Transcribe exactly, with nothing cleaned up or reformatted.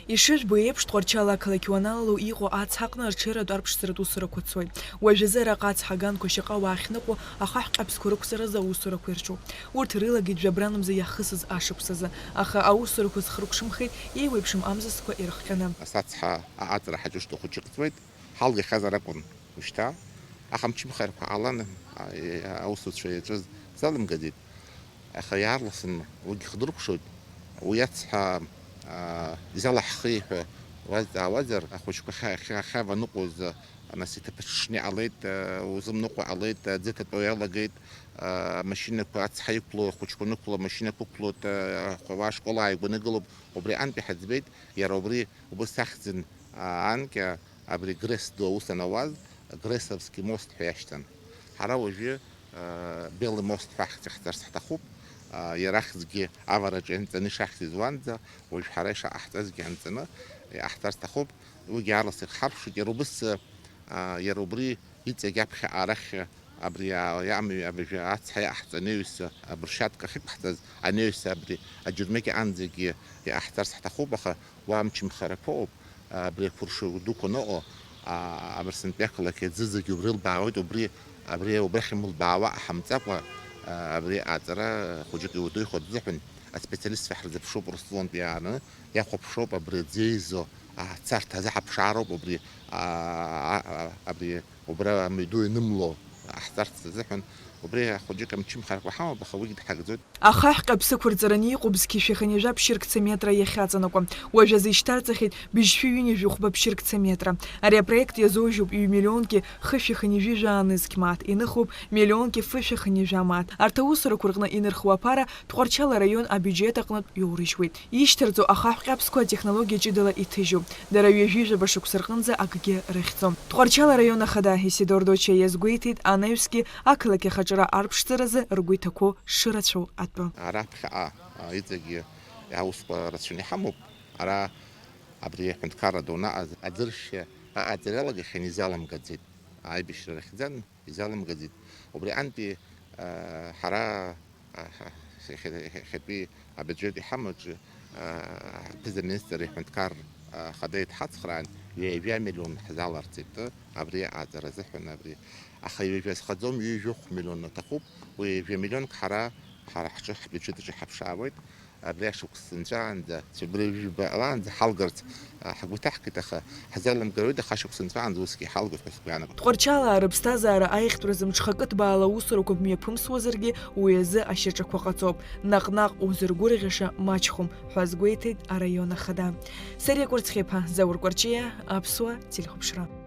Ишыжәбо еиԥш, Тҟәарчал ақалақь уаналало иҟоу ацҳа аҟны арҽеиратә арԥшӡаратә усурақәа цоит. Уажәазы араҟа ацҳа аганқәа шьаҟа уаахьныҟәо ахаҳә ҟьаԥсқәа рықәҵаразы аусурақәа ирҿуп. Урҭ рылагеит жәабранамза иаҳхысыз ашықәсазы, аха аусурақәа зхыркәшамхеит еиуеиԥшым амзызқәа ирыхҟьаны. Асацҳа аҟаҵара ҳаҿышәҭа хәыҷык ҵуеит, ҳалгахьазар акәын ушьҭа. Аха амчымхарақәа ҟалан, а, аусуцәа иаҿыз залымгаӡеит. Аха иаарласны уигьы хдыркәшоит. Уи ацҳа, а, изалаҳхи ҳәа уазҵаауазар, ахәыҷқәа хьа-, хьа-, хьаваныҟәоз, а, нас иҭаԥыҽҽны иҟалеит, а, узымныҟәо ҟалеит, а, аӡы ҭатәо иалагеит, а, амашьынақәа ацҳа иқәло, ахәыҷқәа нықәло, амашьынақәа ықәлоит, а, ахәауа ашкол ааигәаны игылоуп. Убри антәи ҳаӡбеит, иара убри убыс ахьӡын, а, анкьа, абри Гресс ду аус анауаз, Грессовский мост ҳәа иашьҭан. Ҳара уажәы, а, Белый мост ҳәа ахьӡ иаҳҵарц ҳҭахуп. А, иара ахьӡгьы авараҿы ианҵаны ишахьӡыз уанӡа, уажә ҳара ишаҟаҳҵазгьы анҵаны иҟаҳҵарц ҭахуп. Уигьы аарласны ихҳарԥшуеит. Иара убыс, а, иара убри иҵегь аԥхьаҟа арахь абри а-, амҩа абыржәы ацҳа иаҟаҳҵо анеҩс, абыршьатәк ахьықәҳҵаз анеҩс абри аџьармыкьа анӡагьы иҟаҳҵарц ҳҭахуп, аха уа амчымхарақәа ыҟоуп, абри ақәыршҩы дуқәа аныҟоу, а, абырсынтәи ақалақь аӡы зегьы убри илбаауеит, убри, абри убрахь имылбаауа ҟаҳамҵакәа, а, абри аҵара хәыҷык иудухоит азыҳәан аспециалистцәа ҳрызыԥшуп Урыстәылантәи иааны, иахәаԥшуп абри аӡы еизо, а, царҭа азы ҳаԥшаароуп убри, а, а, а, абри убра амҩаду ианымло ҟаҳҵарц азыҳәан, убри ахәыҷык амчымхарақәа ҳамоуп, аха уигьы дҳагӡоит. Ахаҳә ҟьаԥсықәырҵараны иҟоуп зқьи жәшәи хынҩажәа ԥшьыркца метра иахьаҵанакуа. Уажәазы ишьҭарҵахьеит быжьшәи ҩынҩажәи хәба ԥшьыркца метра. Ари апроект иазоужьуп ҩ-миллионки хышәи хынҩажәи жәаа нызқь мааҭ, иныхоуп миллионки фышәи хынҩажәа мааҭ. Арҭ аусурақәа рҟны инырхуа аԥара Тҟәарчал араион абиуџьет аҟнытә иоурыжьуеит. Ишьҭарҵо ахаҳә ҟьаԥсқәа атехнологиа ҷыдала иҭыжьуп. Дара ҩажәи жәаба шықәса рҟынӡа акгьы рыхьӡом. Тҟәарчал араион ахада Исидор Доча иазгәеиҭеит анаҩсгьы ақалақь ахаҿра арԥшӡаразы ргәы иҭақәоу шырацәоу атәы. Ара ԥхьаҟа, а, иҵегьы аусқәа рацәаны иҳамоуп. Ара абри аҳәынҭқарра ду анаҟаз аӡыршьшьа аҟаҵара иалагахьан, изаламгаӡеит. Аибашьра рыхьӡан, изаламгаӡеит. Убри антәи, а, ҳара, а, ҳа-, иахьа-, иахьатәи абиуџьет иҳамоу аҿы, а, ҳԥыза-министр иҳәынҭқар, а, хада идҳацхраан, ҩажәа миллион ҳзаларҵеит, абри аҟаҵара азыҳәан абри. Аха ҩажәа зхаӡом, ҩажәохә миллион аҭахуп, уи ҩажәа миллионк ҳара, ҳара ҳҿы, ҳбиуџьет аҿы ҳаԥшаауеит. Абри ашықәс нҵәаанӡа, абри ҩажәи жәба ҟалаанӡа ҳалгарц, а, ҳгәы иҭаҳкит, аха ҳзеилымгароит, аха ашықәс нҵәаанӡа усгьы иҳалгоит ҳәа сгәы иаанагоит. Тҟәарчалаа рыԥсҭазаара аиӷьтәразы мҽхакы ҭбаала аусурақәа мҩаԥымсуазаргьы, уи азы ашьаҿақәа ҟаҵоуп. Наҟ-наҟ узыргәырӷьаша маҷхом, ҳәа азгәеиҭеит араион ахада. Сариа Кәарцхиаԥа, Заур Кәарҷиа, Аԥсуа телехәаԥшра.